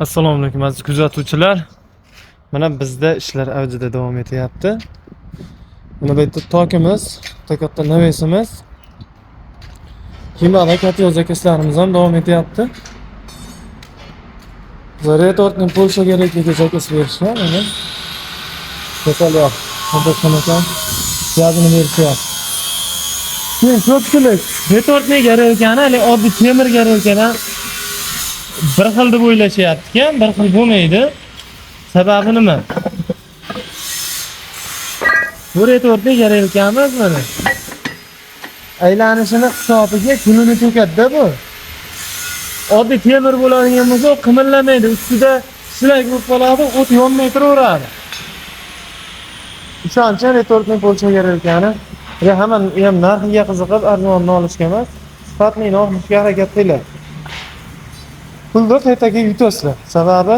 Assalomu alaykum aziz kuzatuvchilar. Mana bizda ishlar avjida davom etyapti. Mana bu yerda tokimiz, bitta katta navesimiz. Keyin katta yo'l zakazlarimiz ham davom etyapti. Retortning Polsha kerakliga zakaz berishgan mana. Kasallar, ekan, gazini berishyapti. Keyin ko'pchilik retortning garelkani, hali oddiy temir garelkadan bir xil deb o'ylashyapti ekan, bir xil bo'lmaydi. Sababi nima? Bu retortning garelkamiz mana. Aylanishini hisobiga kulini to'kadi-da bu. Oddiy temir bo'ladigan bo'lsa, u qimillamaydi, ustida shlak bo'lib qoladi, o't yonmay turaveradi. O'shaning uchun retortning Polsha garelkani ya hamma ham narxiga qiziqib arzonni olishga emas, sifatli olishga harakat qilinglar. Pulni qaytaga yutasizlar. Sababi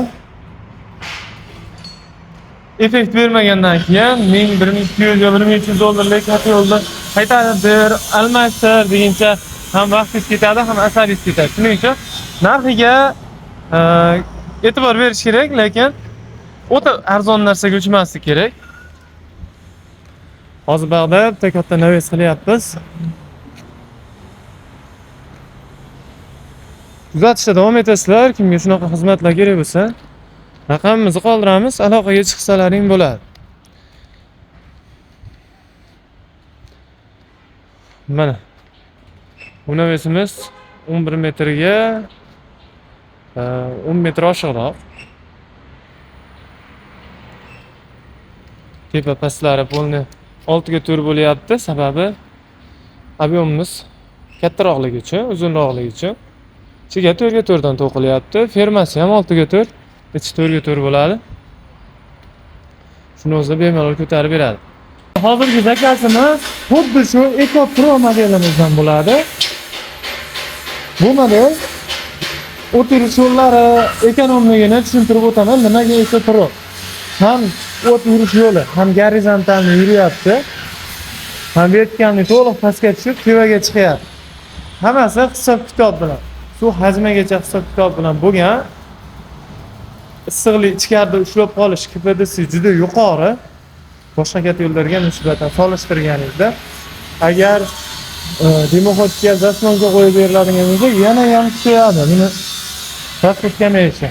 effekt bermagandan keyin 1000, 1200 yo 1300 dollarlik katta yo'lda qaytarib ber, almashtir deguncha ham vaqtingiz ketadi, ham asabingiz ketadi. Shuning uchun narxiga e'tibor berish kerak, lekin o'ta arzon narsaga uchmaslik kerak. Hozir bag'da bitta katta naves qilyapmiz. Kuzatishda davom etasizlar. Kimga shunaqa xizmatlar kerak bo'lsa, raqamimizni qoldiramiz, aloqaga chiqsalaring bo'ladi. Mana bu navesimiz 11 metrga 10 metr oshiqroq. Tepa pastlari polni 6 ga 4 bo'lyapti. Sababi ob'yomimiz kattaroqligi uchun, uzunroqligi uchun. Ichiga 4 ga 4 dan to'qilyapti. Fermasi ham 6 ga 4, ichi 4 ga 4 bo'ladi. Shuni o'zi bemalol ko'tarib beradi. Hozirgi zakazimiz xuddi shu Eco Pro modelimizdan bo'ladi. Bu model o't yurish yo'llari ekonomligini tushuntirib o'taman. Nimaga Eco Pro? Ham o't yurish yo'li, ham gorizontalni yuryapti, ham vertikalni to'liq pastga tushib tepaga chiqyapti. Hammasi hisob-kitob bilan, suv hajmigacha hisob-kitob bilan bo'lgan. Issiqlik ichkarida ushlab qolish KPDsi juda yuqori. Boshqa katta yo'llarga nisbatan solishtirganingizda, agar dimoxodga zaslonka qo'yib beriladigan bo'lsa, yana ham kuchayadi. Buni rasxod kamayishi.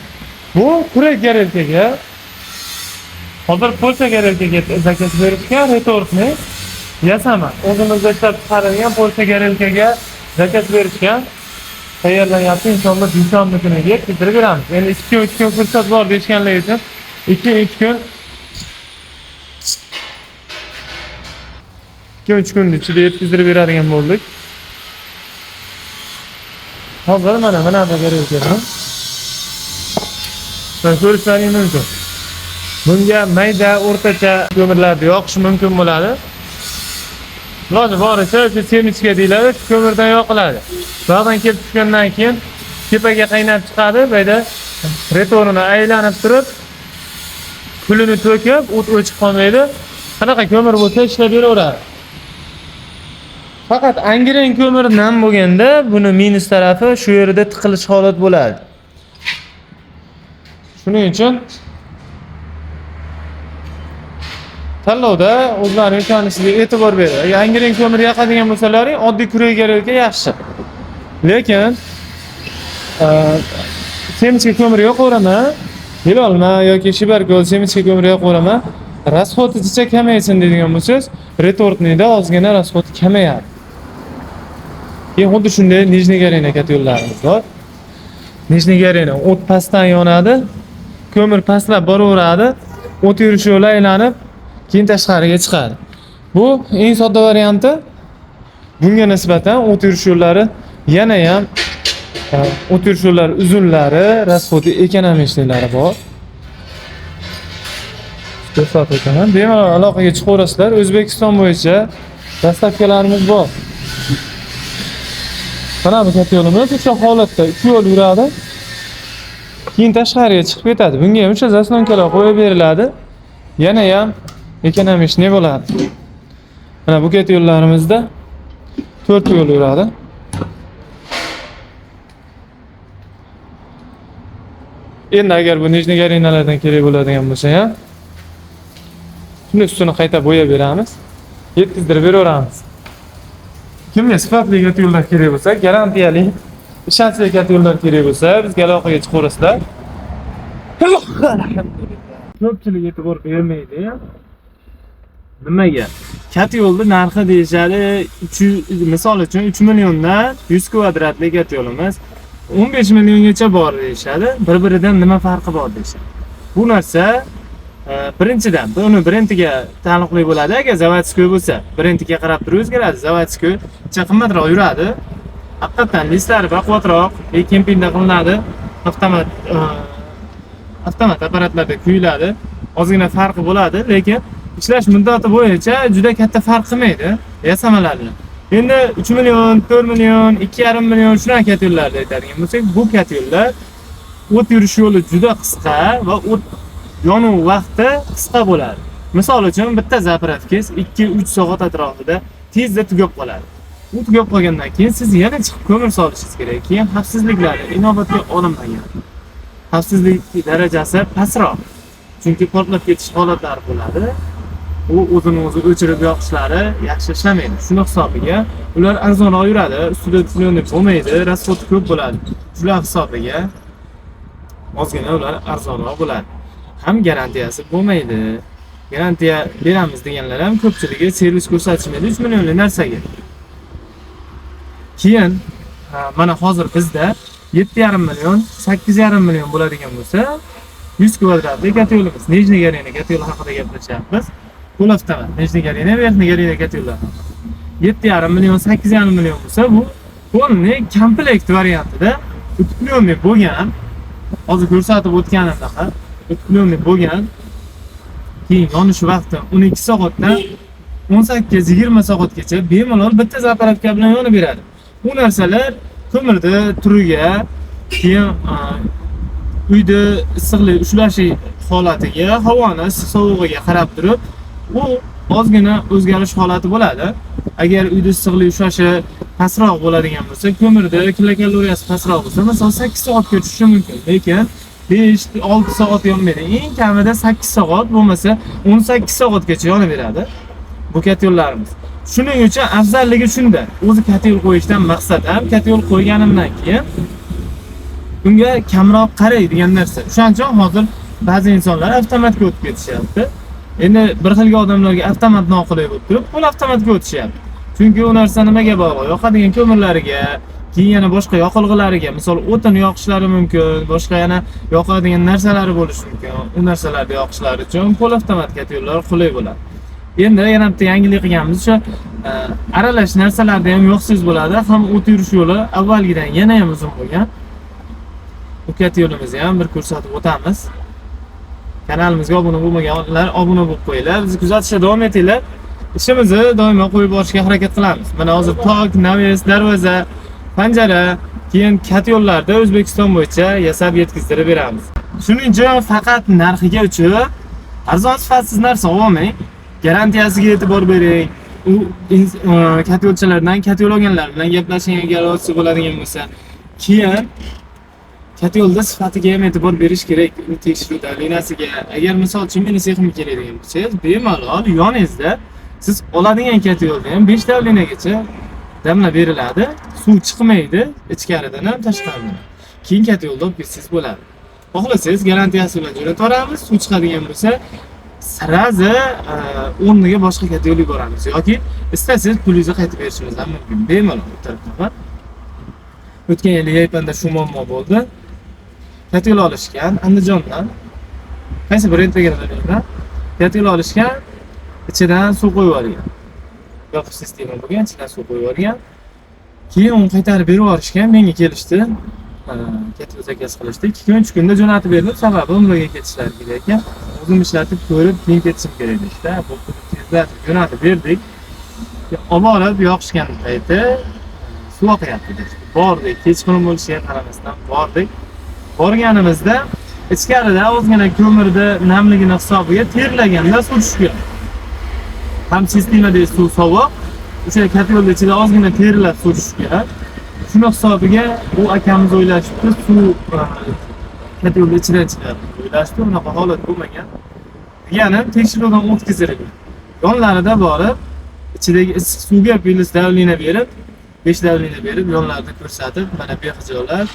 Bu kurak garelkaga, hozir Polsha garelkaga zakaz berishgan retortni yasama. O'zimizda ishlab chiqarilgan Polsha garelkaga zakaz berishgan. Tayyorlanyapti, inshaalloh dushanba kuniga yetkazib beramiz. Endi 2 kun 3 kun fursat bor deyishganligi uchun 2-3 kun 2-3 kun ichida yetkazib beradigan bo'ldik. Hozir mana bu garelkani mana ko'rishlaring mumkin. Bunga mayda, o'rtacha ko'mirlarni yoqish mumkin bo'ladi. Iloji boricha o'sha semichka deyiladi, shu ko'mirdan yoqiladi. Bog'dan kelib tushgandan keyin tepaga qaynab chiqadi, bu yerda retorni aylanib turib, kulini to'kib, o't o'chib qolmaydi. Qanaqa ko'mir bo'lsa ishlab beraveradi. Faqat angren ko'mir nam bo'lganda buni minus tarafi shu yerda tiqilish holat bo'ladi. Shuning uchun tanlovda o'zlarining ishonishiga e'tibor beradi. Agar angren ko'mir yoqadigan bo'lsalaring, oddiy kurak garelka yaxshi. Lekin semichka ko'mir yoqaveraman, yelolma yoki shibarko'l semichka ko'mir yoqaveraman, rasxodi jicha kamaysin deydigan bo'lsangiz, retortnida ozgina rasxod kamayadi. Keyin xuddi shunday Nijniy Garena katta yo'llarimiz bor. Nijniy Garena o't pastdan yonadi, ko'mir pastlab boraveradi, o't yurish yo'li aylanib, keyin tashqariga chiqadi. Bu eng sodda varianti. Bunga nisbatan o't yurish yo'llari yana ham o't yurish yo'llari uzunlari, rasxodi ekonomichlari bor. Ko'rsatib o'taman. Bemalol aloqaga chiqaverasizlar. O'zbekiston bo'yicha dastavkalarimiz bor. Mana bu katta yo'limiz o'sha holatda 3 yo'l yuradi. Keyin tashqariga chiqib ketadi. Bunga ham o'sha zaslonkalar qo'yib beriladi. Yana ham ekonomichniy bo'ladi. Mana bu katta yo'llarimizda 4 yo'l yuradi. Endi agar bu нижний горение lardan kerak bo'ladigan bo'lsa ham, shuni ustini qayta bo'yab beramiz. Yetkazdirib beraveramiz. Kimga sifatli котёл lar kerak bo'lsa, garantiyali, ishonchli котёл lar kerak bo'lsa, bizga aloqaga chiqaverasizlar. Alhamdulillah. Ko'pchilik e'tibor bermaydi. Nimaga? Котёл ni narxi deyishadi, 3, misol uchun 3 milliondan 100 kvadratli котёл imiz 15 milliongacha bor deyishadi. Bir-biridan nima farqi bor deyishadi. Bu narsa birinchidan buni brendiga taalluqli bo'ladi. Agar заводской bo'lsa, brendiga qarab turib o'zgaradi. Заводской ancha qimmatroq yuradi. Haqiqatdan listlari baquvvatroq, kempingda qilinadi. Avtomat apparatlarda kuyiladi. Ozgina farqi bo'ladi, lekin ishlash muddati bo'yicha juda katta farq qilmaydi yasamalarni. Endi 3 million, 4 million, 2,5 million shunaqa котёл larni aytadigan bo'lsak, bu котёл lar o't yurish yo'li juda qisqa va o't yonuv vaqti qisqa bo'ladi. Misol uchun bitta заправка ngiz 2-3 soat atrofida tezda tugab qoladi. U tugab qolgandan keyin siz yana chiqib ko'mir solishingiz kerak. Keyin xavfsizliklari inobatga olinmagan. Xavfsizlik darajasi pastroq. Chunki portlab ketish holatlari bo'ladi. U o'zini o'zi o'chirib yoqishlari yaxshi ishlamaydi. Shuni hisobiga ular arzonroq yuradi, ustida утеплённый bo'lmaydi, расход i ko'p bo'ladi. Shular hisobiga ozgina ular arzonroq bo'ladi. Ham garantiyasi bo'lmaydi. Garantiya beramiz deganlar ham ko'pchiligi servis ko'rsatishmaydi 3 millionlik narsaga. Keyin mana hozir bizda 7,5 million, 8,5 million bo'ladigan bo'lsa, 100 kvadratli котёл imiz, нижний горение котёл haqida gaplashyapmiz. Полуавтомат, нижний горение, верхний горение котёл lar. 7,5 million, 8,5 million bo'lsa, bu полный komplekt variantida утеплённый bo'lgan, hozir ko'rsatib o'tganimdaqa утеплённый bo'lgan, keyin yonish vaqti 12 soatdan 18-20 soatgacha bemalol bitta заправка bilan yonib beradi. Bu narsalar ko'mirda turiga, keyin uyda issiqlik ushlashi holatiga, havoni issiq sovug'iga qarab turib, u ozgina o'zgarish holati bo'ladi. Agar uyda issiqlik ushlashi pastroq bo'ladigan bo'lsa, ko'mirda kilokaloriyasi pastroq bo'lsa, masalan 8 soatga tushishi mumkin. Lekin 5-6 soat yonmaydi. Eng kamida 8 soat, bo'lmasa 18 soatgacha yonaveradi bu котёл larimiz. Shuning uchun afzalligi shunda. O'zi котёл qo'yishdan maqsad ham котёл qo'yganimdan keyin unga kamroq qaraydigan narsa. O'shaning uchun hozir ba'zi insonlar avtomatga o'tib ketishyapti. Endi bir xilgi odamlarga avtomat noqulay bo'lib turib, полуавтомат ga o'tishyapti. Chunki u narsa nimaga bog'liq? Yoqadigan ko'mirlariga, keyin yana boshqa yoqilg'ilariga, misol o'tin yoqishlari mumkin, boshqa yana yoqadigan narsalari bo'lishi mumkin. U narsalarni yoqishlari uchun полуавтомат котёл lar qulay bo'ladi. Endi yana bitta yangilik qilganmiz, o'sha aralash narsalarni ham yoqsangiz bo'ladi, ham o't yurish yo'li avvalgidan yana ham uzun bo'lgan. Bu котёл imizni ham bir ko'rsatib o'tamiz. Kanalimizga obuna bo'lmaganlar obuna bo'lib qo'yinglar. Bizni kuzatishda davom etinglar. Ishimizni doimo qo'yib borishga harakat qilamiz. Mana hozir tok, навес, darvoza, panjara, keyin котёл larni O'zbekiston bo'yicha yasab yetkazdirib beramiz. Shuning uchun faqat narxiga uchun arzon sifatsiz narsa olmang. Garantiyasiga e'tibor bering. U котёл chilardan, котёл olganlar bilan gaplashing agar rozi bo'ladigan bo'lsa. Keyin котёл da sifatiga ham e'tibor berish kerak, u tekshiruv давления siga. Agar misol uchun meni seximga keladigan bo'lsangiz, bemalol yoningizda siz oladigan котёл da ham 5 давления gacha damlab beriladi. Suv chiqmaydi ichkaridan ham, tashqaridan ham. Keyin котёл da olib ketsangiz bo'ladi. Xohlasangiz garantiyasi bilan jo'natib yuboramiz. Suv chiqadigan bo'lsa, сразу o'rniga boshqa котёл yuboramiz yoki istasangiz pulingizni qaytib berishimiz ham mumkin. Bemalol u tarafdan. O'tgan yili Yaypanda shu muammo bo'ldi. Котёл olishgan Andijondan. Qaysi brendligini bilmayman. Котёл olishgan, ichidan suv qo'yib yuborgan. Yopiq sistema bo'lgan, ichidan suv qo'yib yuborgan. Keyin uni qaytarib berib yuborishgan, menga kelishdi. Котёл заказ qilishdi. 2 kun, 3 kunda jo'natib berdim. Sababi umraga ketishlari kerak ekan. O'zim ishlatib ko'rib, keyin ketishim kerak deyishdi. Bu tezlatib jo'natib berdik. Olib borib yoqishgan payti suv oqyapti deyishdi. Bordik, kechqurun bo'lishiga qaramasdan bordik. Borganimizda ichkarida ozgina ko'mirni namligini hisobiga terlaganda suv tushgan. Ham sistemadagi suv sovuq, o'sha котёл ni ichida ozgina terlab suv tushgan. Shuni hisobiga u akamiz o'ylashibdi, suv Котёл ichidan chiqadi. O'ylashdi, unaqa holat bo'lmagan. Deganim, tekshiruvdan o'tkazilgan. Yonlarida borib, ichidagi issiq suvga плюс давление berib, 5 давление berib, yonlarida ko'rsatib, mana behijolat,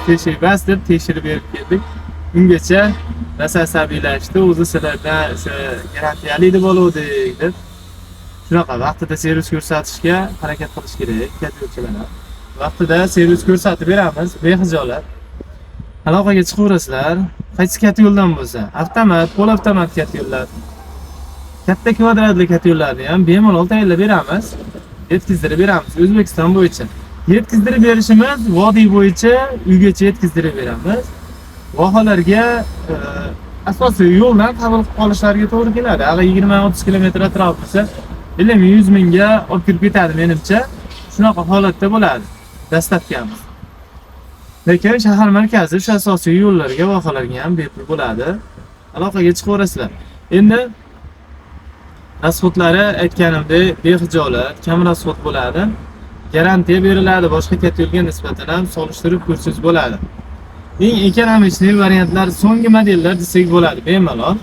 teshik bas deb tekshirib berib keldik. Ungacha rosa asabiylashdi, o'zi sizlardan o'sha garantiyali deb oluvdik deb. Shunaqa vaqtida servis ko'rsatishga harakat qilish kerak котёл chilar ham. Vaqtida servis ko'rsatib beramiz, behijolat. Aloqaga chiqaverasizlar. Qaysi котёл dan bo'lsa, avtomat, полуавтомат котёл lar, katta kvadratli котёл larni ham bemalol tayyorlab beramiz. Yetkazdirib beramiz O'zbekiston bo'yicha. Yetkazdirib berishimiz vodiy bo'yicha uygacha yetkazdirib beramiz. Vohalarga asosiy yo'ldan qabul qilib qolishlariga to'g'ri keladi. Agar 20-30 kilometr atrof bo'lsa, 50 ming, 100 mingga olib kirib ketadi menimcha. Shunaqa holatda bo'ladi доставка miz. Lekin shahar markazi o'sha asosiy yo'llarga, vohalarga ham bepul bo'ladi. Aloqaga chiqaverasizlar. Endi расход lari aytganimdek behijolat, kam расход bo'ladi. Garantiya beriladi, boshqa котёл ga nisbatan ham solishtirib ko'rsangiz bo'ladi. Eng экономичный variantlar, so'nggi modellar desak bo'ladi bemalol.